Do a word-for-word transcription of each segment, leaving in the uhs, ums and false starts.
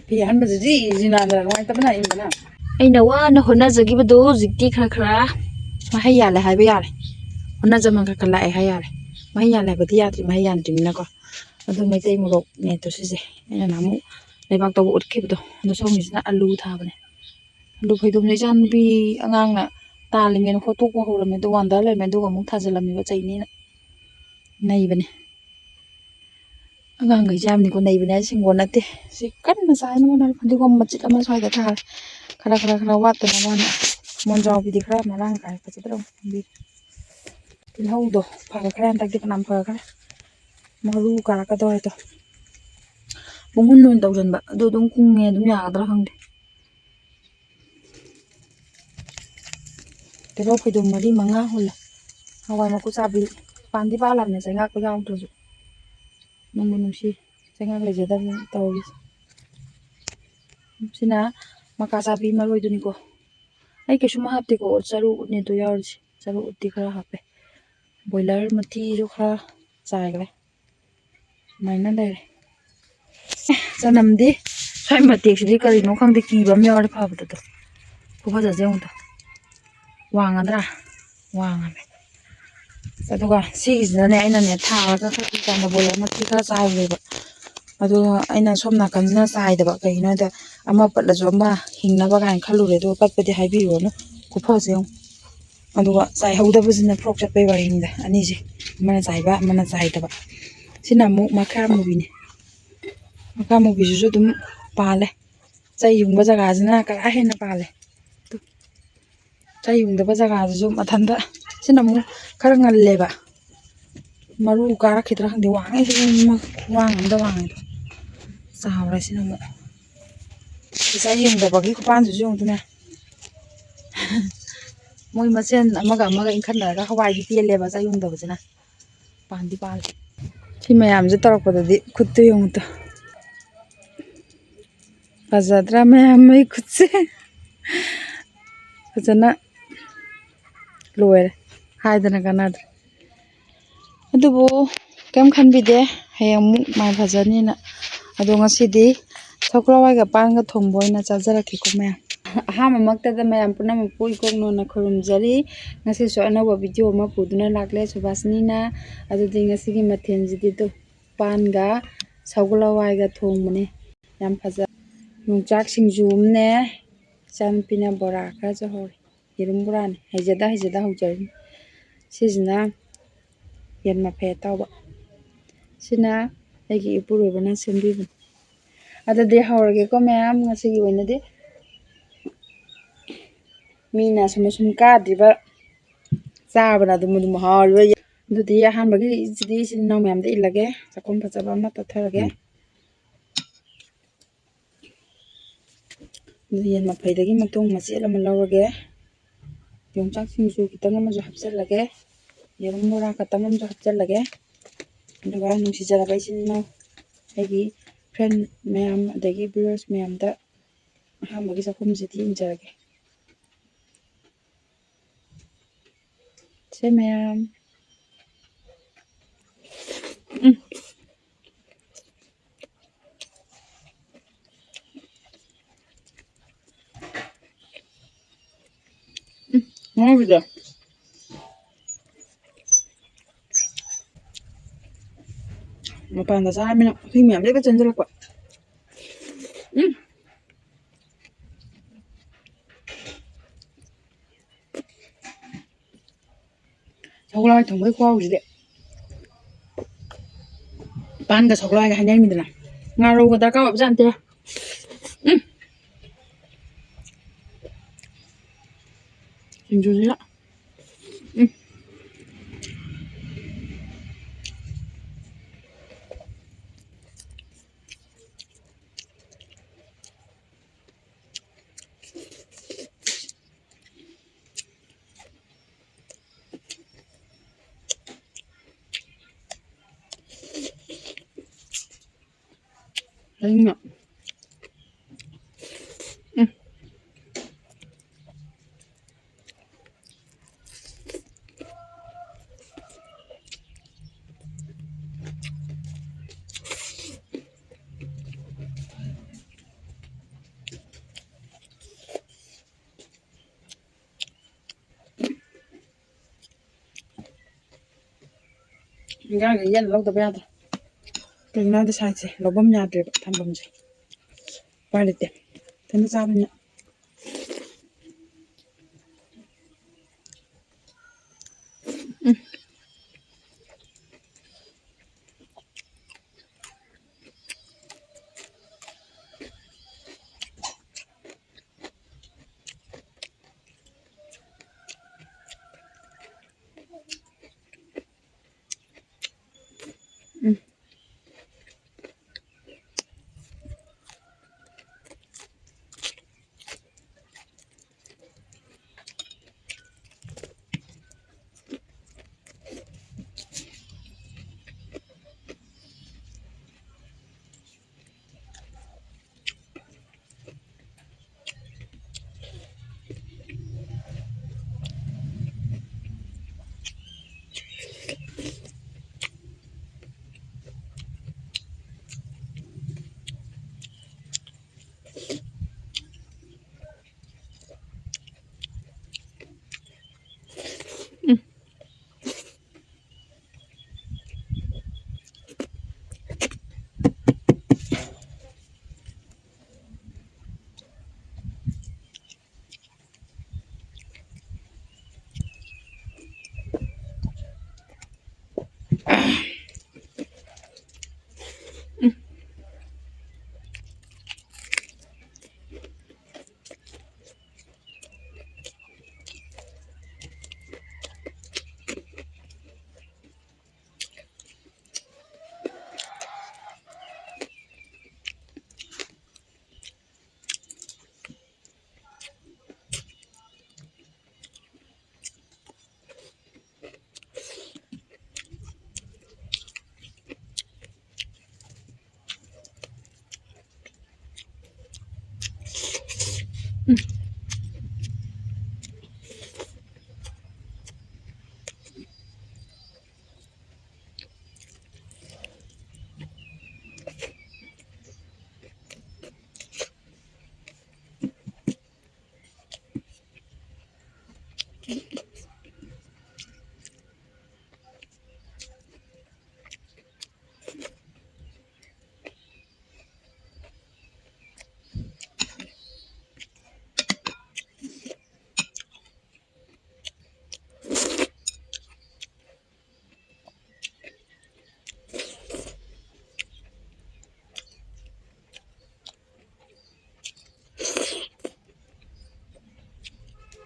ꯐꯤ ꯑꯍꯟꯕꯁꯤꯗꯤ ꯖꯤꯅꯥꯗ ꯅꯨꯡꯉꯥꯏꯇꯕꯅ ꯏꯟꯕꯅ꯫ ꯑꯩꯅ ꯋꯥꯅ ꯍꯣꯠꯅꯖꯈꯤꯕꯗꯣ ꯍꯧꯖꯤꯛꯇꯤ ꯈꯔ ꯈꯔ ꯃꯍꯩ ꯌꯥꯜꯂꯦ ꯍꯥꯏꯕ ꯌꯥꯔꯦ꯫ ꯍꯣꯠꯅꯖꯃꯟ ꯈꯔ ꯈꯔ ꯂꯥꯛꯑꯦ ꯍꯥꯏ ꯌꯥꯔꯦ꯫ ꯃꯍꯩ ꯌꯥꯜꯂꯦ ꯍꯥꯏꯕꯗꯤ ꯌꯥꯗ꯭ꯔꯤ, ꯃꯍꯩ ꯌꯥꯟꯗ꯭ꯔꯤꯕꯅꯤꯅꯀꯣ꯫ ꯑꯗꯨ ꯃꯩꯇꯩ ꯃꯣꯔꯣꯛꯅꯦ ꯑꯗꯣ ꯁꯤꯁꯦ꯫ ꯑꯩꯅ ꯅꯍꯥꯟꯃꯨꯛ ꯂꯩꯕꯥꯛꯇꯧꯕ ꯎꯠꯈꯤꯕꯗꯣ꯫ ꯑꯗꯣ ꯁꯣꯝꯒꯤꯁꯤꯅ ꯑꯂꯨ ꯊꯥꯕꯅꯦ꯫ ꯑꯂꯨ ꯐꯩꯗꯣꯝꯁꯦ ꯏꯆꯥꯅꯨꯄꯤ ꯑꯉꯥꯡꯅ ꯇꯥꯜꯂꯤꯉꯩꯅ ꯈꯣꯠꯇꯣꯛꯄ ꯍꯧꯔꯝꯃꯦ꯫ ꯑꯗꯨ ꯋꯥꯟꯗꯔ ꯂꯩꯔꯝꯃꯦ꯫ ꯑꯗꯨꯒ ꯑꯃꯨꯛ ꯊꯥꯖꯤꯜꯂꯝꯃꯦꯕ ꯆꯩꯅꯤꯅ꯫ ꯅꯩꯕꯅꯦ꯫ ꯑꯉꯥꯡꯈꯩꯁꯦ ꯌꯥꯝꯅꯤꯀꯣ ꯅꯩꯕꯅꯦ ꯍꯥꯏꯁꯦ, ꯍꯤꯡꯒꯣꯜ ꯅꯠꯇꯦ꯫ ꯁꯤ ꯀꯟꯅ ꯆꯥꯏꯅ ꯍꯣꯠꯅꯔꯦ꯫ ꯐꯗꯤꯒꯣꯝ ꯃꯆꯤꯠ ꯑꯃ ꯁ꯭ꯋꯥꯏꯗ ꯊꯥꯔꯦ꯫ ꯈꯔ, ꯈꯔ, ꯈꯔ ꯋꯥꯠꯇꯅꯕꯅ꯫ ꯃꯣꯟꯖꯥꯎꯕꯤꯗꯤ ꯈꯔ ꯃꯔꯥꯡ ꯀꯥꯏ꯫ ꯐꯖꯗ꯭ꯔꯣ? ꯇꯤꯜꯍꯧꯗꯣ ꯐꯈ꯭ꯔꯦ ꯍꯟꯗꯛꯇꯤ, ꯐꯅꯌꯥꯝ ꯐꯈ꯭ꯔꯦ꯫ ꯃꯔꯨ ꯀꯥꯔꯛꯀꯗꯧꯔꯦ ꯇꯣ꯫ ꯄꯨꯡꯍꯨꯟ ꯑꯣꯏꯅ ꯇꯧꯁꯤꯟꯕ꯫ ꯑꯗꯨ ꯑꯗꯨꯝ ꯀꯨꯡꯉꯦ, ꯑꯗꯨꯝ ꯌꯥꯒꯗ꯭ꯔꯥ ꯈꯪꯗꯦ꯫ ꯇꯤꯜꯍꯧ ꯐꯩꯗꯣꯝ ꯃꯔꯤ ꯃꯉꯥ ꯍꯨꯜꯂꯦ꯫ ꯍꯋꯥꯏ ꯃꯀꯨ ꯆꯥꯕꯤ ꯄꯥꯟꯗꯤ ꯄꯥꯜꯂꯕꯅꯦ, ꯆꯩꯉꯥꯛꯄ ꯌꯥꯎꯗ꯭ꯔꯁꯨ꯫ ꯅꯨꯡꯕꯨ ꯅꯨꯡꯁꯤ, ꯆꯩꯉꯥꯛ ꯂꯩꯖꯗꯕꯅꯤ ꯇꯧꯔꯤꯁꯦ꯫ ꯁꯤꯅ ꯃꯀꯥ ꯆꯥꯕꯤ ꯃꯔꯣꯏꯗꯨꯅꯤꯀꯣ꯫ ꯑꯩ ꯀꯩꯁꯨꯝ ꯍꯥꯞꯇꯦꯀꯣ, ꯆꯔꯨ ꯎꯠꯅꯦ ꯑꯗꯨ ꯌꯥꯎꯔꯤꯁꯦ꯫ ꯆꯔꯨ ꯎꯠꯇꯤ ꯈꯔ ꯍꯥꯞꯄꯦ꯫ ꯕꯣꯏꯂꯔ ꯃꯊꯤꯁꯨ ꯈꯔ ꯆꯥꯏꯈ꯭ꯔꯦ꯫ ꯁꯨꯃꯥꯏꯅ ꯂꯩꯔꯦ꯫ ꯑꯦ, ꯆꯅꯝꯗꯤ ꯁ꯭ꯋꯥꯏ ꯃꯇꯦꯛꯁꯤꯗꯤ ꯀꯔꯤꯅꯣ ꯈꯪꯗꯦ, ꯀꯤꯕ ꯑꯃ ꯌꯥꯎꯔꯦ ꯐꯕꯗ꯫ ꯈꯨꯐꯖꯁꯦ ꯌꯦꯡꯉꯨꯗ꯫ ꯋꯥꯡꯉꯗ꯭ꯔꯥ? ꯋꯥꯡꯉꯝꯃꯦ꯫ ꯑꯗꯨꯒ ꯁꯤꯒꯤꯁꯤꯅꯅꯦ, ꯑꯩꯅꯅꯦ ꯊꯥꯔꯒ ꯀꯛꯄꯤ ꯀꯥꯟꯗ ꯕꯣꯏꯂꯔ ꯃꯊꯤ ꯈꯔ ꯆꯥꯏꯈ꯭ꯔꯦꯕ꯫ ꯑꯗꯨꯒ ꯑꯩꯅ ꯁꯣꯝ ꯅꯥꯀꯟꯁꯤꯅ ꯆꯥꯏꯗꯕ꯫ ꯀꯩꯒꯤꯅꯣ ꯍꯥꯏꯗ ꯑꯃ ꯄꯠꯂꯁꯨ ꯑꯃ ꯍꯤꯡꯅꯕ ꯀꯥꯏꯅ ꯈꯜꯂꯨꯔꯦ꯫ ꯑꯗꯨꯒ ꯄꯠꯄꯗꯤ ꯍꯥꯏꯕꯤꯔꯨꯔꯅꯨ꯫ ꯈꯨꯐꯁꯦ ꯌꯦꯡꯉꯨ꯫ ꯑꯗꯨꯒ ꯆꯥꯏꯍꯧꯗꯕꯁꯤꯅ ꯐ꯭ꯂꯣꯞ ꯆꯠꯄꯩ ꯋꯥꯔꯤꯅꯤꯗ꯫ ꯑꯅꯤꯁꯦ, ꯑꯃꯅ ꯆꯥꯏꯕ, ꯑꯃꯅ ꯆꯥꯏꯗꯕ꯫ ꯁꯤꯅ ꯑꯃꯨꯛ ꯃꯈꯥ ꯃꯨꯕꯤꯅꯤ꯫ ꯃꯈꯥ ꯃꯨꯕꯤꯁꯤꯁꯨ ꯑꯗꯨꯝ ꯄꯥꯜꯂꯦ꯫ ꯆꯩ ꯌꯨꯡꯕ ꯖꯒꯥꯁꯤꯅ ꯀꯔꯥ ꯍꯦꯟꯅ ꯄꯥꯜꯂꯦ꯫ ꯆꯩ ꯌꯨꯡꯗꯕ ꯖꯒꯥꯗꯨꯁꯨ ꯃꯊꯟꯇ꯫ ꯁꯤꯅ ꯑꯃꯨꯛ ꯈꯔ ꯉꯜꯂꯦꯕ꯫ ꯃꯔꯨ ꯀꯥꯔꯛꯈꯤꯗ꯭ꯔꯥ ꯈꯪꯗꯦ꯫ ꯋꯥꯡꯉꯦ ꯁꯤꯗꯤ, ꯈꯨꯋꯥꯡ ꯑꯝꯗ ꯋꯥꯡꯉꯦ꯫ ꯆꯥꯎꯔꯦ ꯁꯤꯅ ꯑꯃꯨꯛ꯫ ꯆꯩ ꯌꯨꯡꯗꯕꯒꯤ ꯈꯨꯄꯥꯟꯗꯨꯁꯨ ꯌꯦꯡꯉꯨꯗꯅ꯫ ꯃꯣꯏ ꯃꯁꯦꯟ ꯑꯃꯒ ꯑꯃꯒ ꯏꯟꯈꯠꯅꯔꯒ ꯍꯋꯥꯏꯗꯤ ꯄꯦꯜꯂꯦꯕ ꯆꯩ ꯌꯨꯡꯗꯕꯁꯤꯅ꯫ ꯄꯥꯟꯗꯤ ꯄꯥꯜꯂꯦ꯫ ꯁꯤ ꯃꯌꯥꯝꯁꯦ ꯇꯧꯔꯛꯄꯗꯗꯤ ꯈꯨꯠꯇꯨ ꯌꯦꯡꯉꯨꯇꯣ꯫ ꯐꯖꯗ꯭ꯔꯥ ꯃꯌꯥꯝ ꯃꯩ ꯈꯨꯠꯁꯦ? ꯐꯖꯅ ꯂꯣꯏꯔꯦ꯫ ꯍꯥꯏꯗꯅ ꯀꯥꯟꯅꯗ꯭ꯔꯦ꯫ ꯑꯗꯨꯕꯨ ꯀꯩꯝ ꯈꯟꯕꯤꯗꯦ, ꯍꯌꯦꯡ ꯑꯃꯨꯛ ꯃꯥꯏ ꯐꯖꯅꯤꯅ꯫ ꯑꯗꯣ ꯉꯁꯤꯗꯤ ꯁꯒꯣꯜ ꯍꯋꯥꯏꯒ ꯄꯥꯟꯒ ꯊꯣꯡꯕ ꯑꯣꯏꯅ ꯆꯥꯖꯔꯛꯀꯦꯀꯣ ꯃꯌꯥꯝ꯫ ꯑꯍꯥꯟꯕꯃꯛꯇꯗ ꯃꯌꯥꯝ ꯄꯨꯝꯅꯃꯛꯄꯨ ꯏꯀꯣꯛ ꯅꯧꯅ ꯈꯨꯔꯨꯝꯖꯔꯤ꯫ ꯉꯁꯤꯁꯨ ꯑꯅꯧꯕ ꯚꯤꯗꯤꯑꯣ ꯑꯃ ꯄꯨꯗꯨꯅ ꯂꯥꯛꯂꯦ ꯁꯨꯕꯥꯁꯤꯅꯤꯅ꯫ ꯑꯗꯨꯗꯤ ꯉꯁꯤꯒꯤ ꯃꯊꯦꯜꯁꯤꯗꯤ ꯇꯨ, ꯄꯥꯟꯒ ꯁꯒꯣꯜ ꯍꯋꯥꯏꯒ ꯊꯣꯡꯕꯅꯦ꯫ ꯌꯥꯝ ꯐꯖ-, ꯌꯣꯡꯆꯥꯛ ꯁꯤꯡꯖꯨ ꯑꯃꯅꯦ꯫ ꯏꯆꯥꯅꯨꯄꯤꯅ ꯕꯣꯔꯥ ꯈꯔꯁꯨ ꯍꯧꯔꯤ꯫ ꯌꯦꯔꯨꯝ ꯕꯣꯔꯥꯅꯤ꯫ ꯍꯩꯖꯗ ꯍꯩꯖꯗ ꯍꯧꯖꯔꯤꯅꯤ꯫ ꯁꯤꯁꯤꯅ ꯌꯦꯟ ꯃꯐꯩ ꯑꯇꯥꯎꯕ꯫ ꯁꯤꯅ ꯑꯩꯒꯤ ꯏꯄꯨꯔꯣꯏꯕꯅ ꯁꯦꯝꯕꯤꯕꯅꯤ꯫ ꯑꯗꯨꯗꯤ ꯍꯧꯔꯒꯦꯀꯣ ꯃꯌꯥꯝ, ꯉꯁꯤꯒꯤ ꯑꯣꯏꯅꯗꯤ꯫ ꯃꯤꯅ ꯑꯁꯨꯝ ꯑꯁꯨꯝ ꯀꯥꯗ꯭ꯔꯤꯕ ꯆꯥꯕꯅ ꯑꯗꯨꯝ ꯑꯗꯨꯝ ꯍꯥꯎꯔꯤꯕ꯫ ꯑꯗꯨꯗꯤ ꯑꯍꯥꯟꯕꯒꯤꯁꯤꯗꯤ ꯏꯆꯤꯟ ꯏꯅꯥꯎ ꯃꯌꯥꯝꯗ ꯏꯜꯂꯒꯦ꯫ ꯆꯥꯛꯈꯨꯝ ꯐꯖꯕ ꯑꯃ ꯇꯠꯊꯔꯒꯦ꯫ ꯎꯝ꯫ ꯑꯗꯨ ꯌꯦꯟ ꯃꯐꯩꯗꯒꯤ ꯃꯇꯣꯡ ꯃꯆꯦꯠ ꯑꯃ ꯂꯧꯔꯒꯦ꯫ ꯌꯣꯡꯆꯥꯛ ꯁꯤꯡꯖꯨ ꯈꯤꯇꯪ ꯑꯃꯁꯨ ꯍꯥꯞꯆꯤꯜꯂꯒꯦ꯫ ꯌꯦꯔꯨꯝ ꯕꯣꯔꯥ ꯈꯛꯇꯪ ꯑꯃꯁꯨ ꯍꯥꯞꯆꯤꯜꯂꯒꯦ꯫ ꯑꯗꯨꯒ ꯅꯨꯡꯁꯤꯖꯔꯕ ꯏꯆꯤꯟ ꯏꯅꯥꯎ, ꯑꯩꯒꯤ ꯐ꯭ꯔꯦꯟ ꯃꯌꯥꯝ, ꯑꯗꯒꯤ ꯚ꯭ꯌꯨꯋꯔꯁ ꯃꯌꯥꯝꯗ ꯑꯍꯥꯟꯕꯒꯤ ꯆꯥꯛꯈꯨꯝꯁꯤꯗꯤ ꯏꯟꯖꯔꯒꯦ꯫ ꯁꯦ ꯃꯌꯥꯝ꯫ ꯎꯝ꯫ ꯎꯝ, ꯉꯧꯕꯤꯗꯣ꯫ ꯃꯄꯥꯟꯗ ꯆꯥꯔꯃꯤꯅ ꯍꯨꯏ ꯃꯌꯥꯝ ꯂꯣꯏꯅ ꯆꯦꯟꯁꯤꯜꯂꯛꯄ꯫ ꯎꯝ꯫ ꯁꯒꯣꯜ ꯍꯋꯥꯏ ꯊꯣꯡꯕꯒꯤ ꯈꯨꯍꯥꯎꯁꯤꯗꯤ꯫ ꯄꯥꯟꯒ ꯁꯒꯣꯜ ꯍꯋꯥꯏꯒ ꯍꯥꯏꯅꯔꯤꯃꯤꯗꯅ꯫ ꯉꯥꯔꯧꯒ ꯗꯔꯀꯥꯔ ꯑꯣꯏꯕꯖꯥꯠ ꯅꯠꯇꯦ꯫ ꯎꯝ꯫ ꯁꯤꯡꯖꯨꯁꯤꯒ꯫ ꯎꯝ꯫ ꯑꯩꯅ, ꯎꯝ꯫ ꯏꯟꯖꯥꯡꯁꯦ ꯌꯦꯟ ꯂꯧꯗꯕ ꯌꯥꯗ꯭ꯔꯦ꯫ ꯀꯩꯒꯤꯅꯣ ꯍꯥꯏꯗꯤ ꯁꯥꯏꯁꯦ ꯂꯧꯐꯝ ꯌꯥꯗ꯭ꯔꯦꯕ, ꯊꯝꯐꯝꯁꯦ꯫ ꯎꯄꯥꯏ ꯂꯩꯇꯦ꯫ ꯏꯊꯟꯗ ꯆꯥꯕꯅꯤꯅ꯫ ꯎꯝ꯫ ꯎꯝ꯫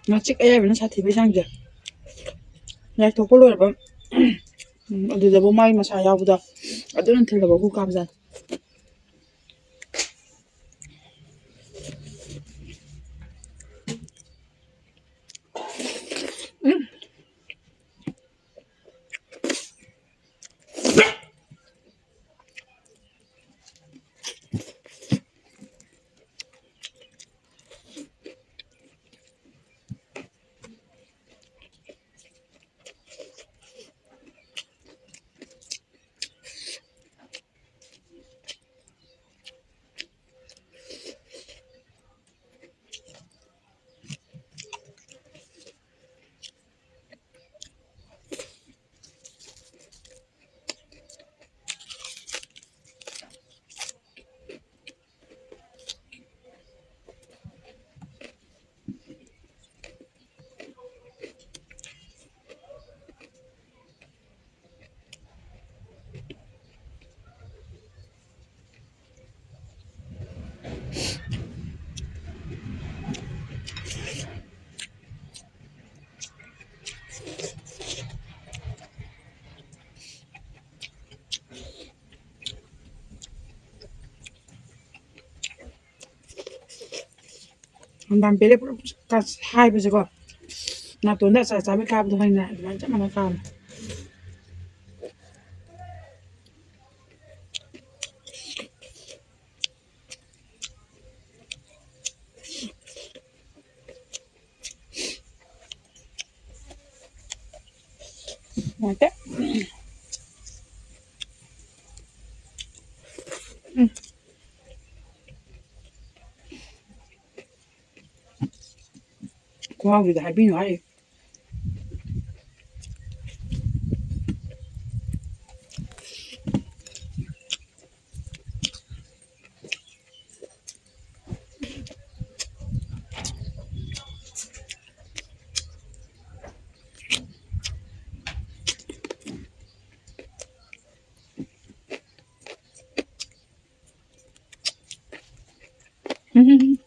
ꯉꯥꯆꯤꯛ ꯑꯌꯥꯏꯕꯅ ꯁꯥꯊꯤꯕꯩ ꯆꯥꯡꯁꯦ꯫ ꯌꯥꯏꯊꯣꯛꯄ ꯂꯣꯏꯔꯕ, ꯎꯝ, ꯑꯗꯨꯗꯕꯨ ꯃꯥꯒꯤ ꯃꯁꯥ ꯌꯥꯎꯕꯗꯣ, ꯑꯗꯨꯅ ꯊꯤꯜꯂꯕ ꯈꯨ ꯀꯥꯕꯖꯥꯠꯅꯤ꯫ ꯎꯝ꯫ ꯍꯪꯒꯥꯝ ꯄꯦꯔꯦ ꯄꯨꯔꯞ ꯍꯥꯏꯕꯁꯦꯀꯣ, ꯅꯥꯇꯣꯟꯗ ꯑꯆꯥꯔ ꯆꯥꯕꯩ ꯀꯥꯕꯗꯣ ꯈꯪꯉꯤꯗꯅ, ꯑꯗꯨꯃꯥꯏꯅ ꯆꯞ ꯃꯥꯟꯅ ꯀꯥꯕꯅꯦ꯫ ꯅꯨꯡꯉꯥꯏꯇꯦ꯫ ꯎꯝ꯫ ꯈꯨꯍꯥꯎꯁꯤꯗꯤ ꯍꯥꯏꯕꯤꯅꯨ ꯍꯥꯏꯔꯤ꯫ ꯎꯝ꯫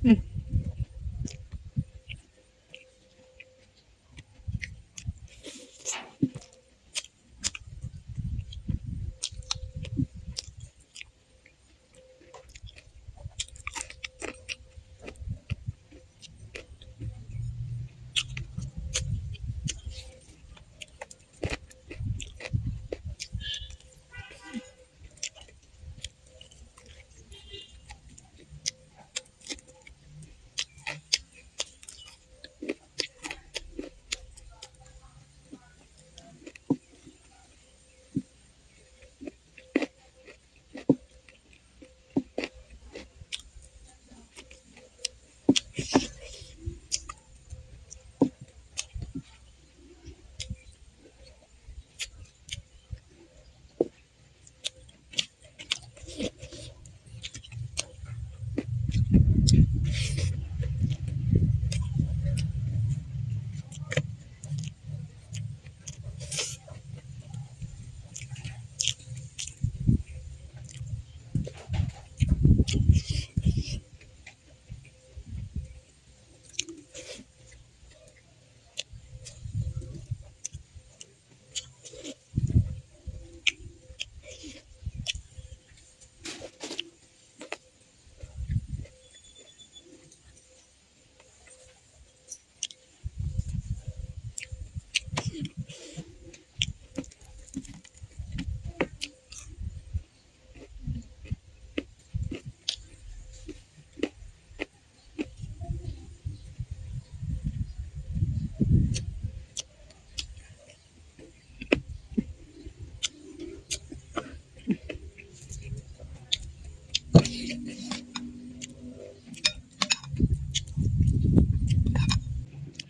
ꯎꯝ꯫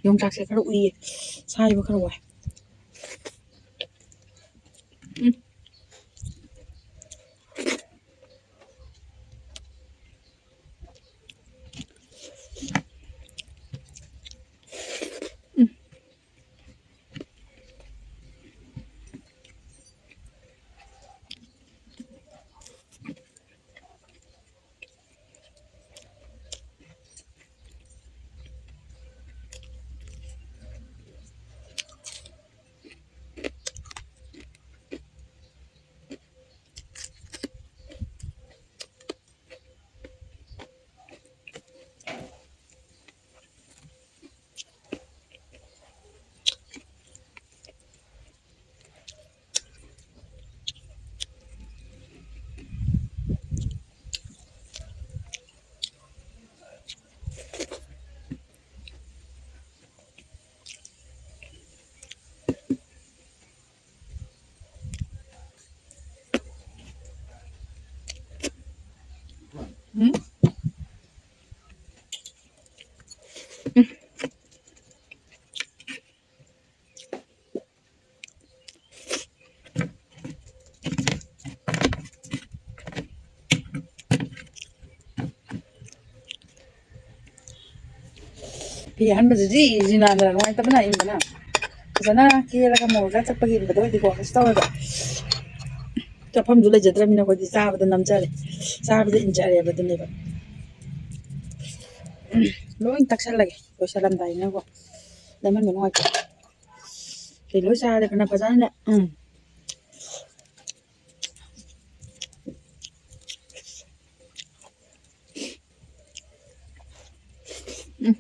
ꯌꯣꯡꯆꯥꯛꯁꯦ ꯈꯔ ꯎꯏꯌꯦ, ꯁꯥꯏꯕ ꯈꯔ ꯋꯥꯏ꯫ ꯎꯝ꯫ ꯎꯝ꯫ ꯎꯝ꯫ ꯐꯤ ꯑꯍꯟꯕꯗꯨꯗꯤ ꯖꯤꯅꯥꯗꯅ ꯅꯨꯡꯉꯥꯏꯇꯕꯅ ꯏꯟꯕꯅ꯫ ꯐꯖꯅ ꯀꯦꯔꯒ ꯃꯧꯔꯒ ꯆꯠꯄꯒꯤ ꯏꯟꯕꯗꯣ ꯑꯣꯏꯗꯤꯀꯣ, ꯀꯩꯁꯨ ꯇꯧꯔꯣꯏꯕ꯫ ꯆꯠꯐꯝꯁꯨ ꯂꯩꯖꯗ꯭ꯔꯕꯅꯤꯅ ꯑꯩꯈꯣꯏꯗꯤ ꯆꯥꯕꯗ ꯅꯝꯖꯔꯦ, ꯆꯥꯕꯗ ꯏꯟꯖꯔꯦꯕ ꯑꯗꯨꯅꯦꯕ꯫ ꯂꯣꯏ ꯇꯛꯁꯜꯂꯒꯦ ꯂꯣꯏꯁꯜꯂꯝꯗꯥꯏꯅꯀꯣ, ꯅꯝꯍꯟꯕ ꯅꯨꯡꯉꯥꯏꯇꯦ꯫ ꯁꯤ ꯂꯣꯏ ꯆꯥꯔꯦ ꯐꯅ ꯐꯖꯅ꯫ ꯎꯝ꯫ ꯎꯝ꯫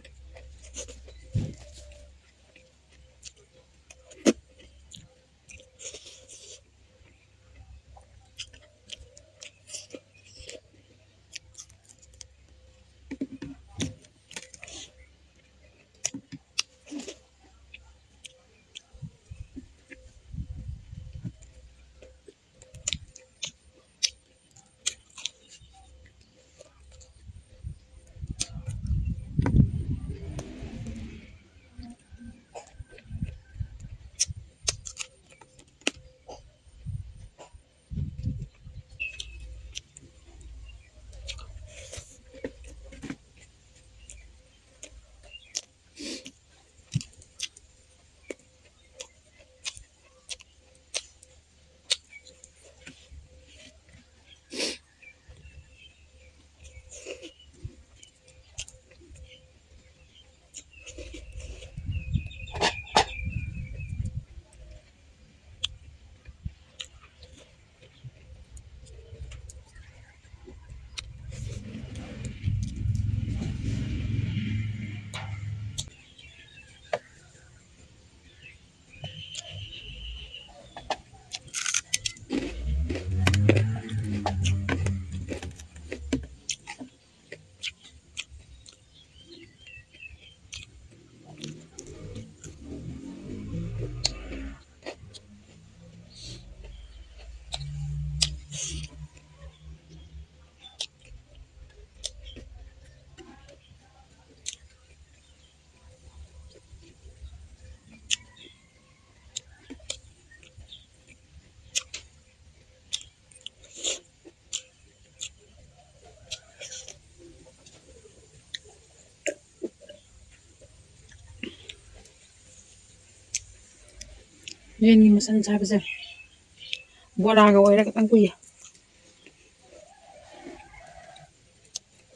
ꯌꯦꯟꯒꯤ ꯃꯁꯟ ꯁꯥꯕꯁꯦ ꯕꯣꯔꯥꯒ ꯑꯣꯏꯔ ꯈꯤꯇꯪ ꯀꯨꯏꯌꯦ꯫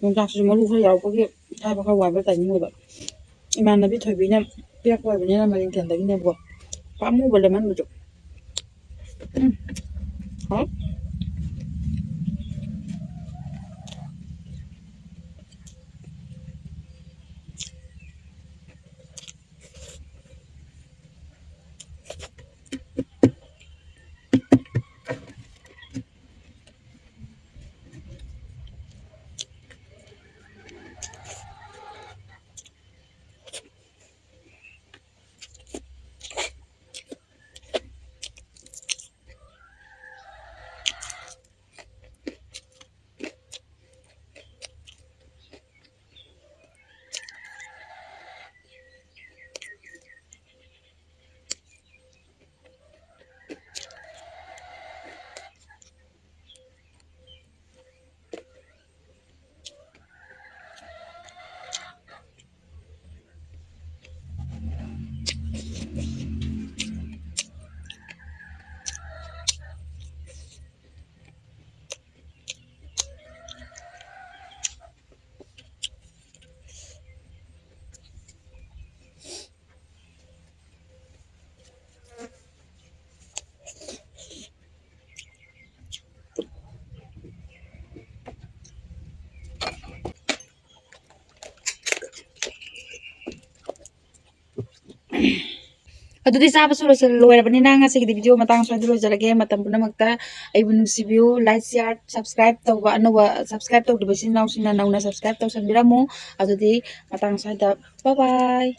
ꯌꯣꯡꯆꯥꯛꯁꯤꯁꯨ ꯃꯔꯨ ꯈꯔ ꯌꯥꯎꯔꯛꯄꯒꯤ ꯁꯥꯏꯕ ꯈꯔ ꯋꯥꯕ ꯇꯥꯏꯃꯤꯡ ꯑꯣꯏꯕ꯫ ꯏꯃꯥꯟꯅꯕꯤ ꯊꯣꯏꯕꯤꯅ ꯄꯤꯔꯛꯄ ꯑꯣꯏꯕꯅꯤꯅ ꯃꯅꯤꯡꯊꯦꯟꯗꯒꯤꯅꯦꯕꯀꯣ꯫ ꯄꯥꯝꯃꯨꯕ ꯂꯦꯃꯟꯕꯨꯁꯨ꯫ ꯎꯝ꯫ ꯍꯥꯎ꯫ ꯑꯗꯨꯗꯤ ꯆꯥꯕꯁꯨ ꯂꯣꯏꯁꯤꯜ-, ꯂꯣꯏꯔꯕꯅꯤꯅ ꯉꯁꯤꯒꯤꯗꯤ video ꯃꯇꯥꯡ ꯁ꯭ꯋꯥꯏꯗ ꯂꯣꯏꯖꯔꯒꯦ꯫ ꯃꯇꯝ ꯄꯨꯝꯅꯃꯛꯇ ꯑꯩꯕꯨ ꯅꯨꯡꯁꯤꯕꯤꯌꯨ, like, share, subscribe ꯇꯧꯕ, ꯑꯅꯧꯕ subscribe ꯇꯧꯗ꯭ꯔꯤꯕ ꯏꯆꯤꯟ ꯏꯅꯥꯎꯁꯤꯡꯅ ꯅꯧꯅ subscribe ꯇꯧꯁꯟꯕꯤꯔꯝꯃꯨ꯫ ꯑꯗꯨꯗꯤ ꯃꯇꯥꯡ ꯁ꯭ꯋꯥꯏꯗ bye bye꯫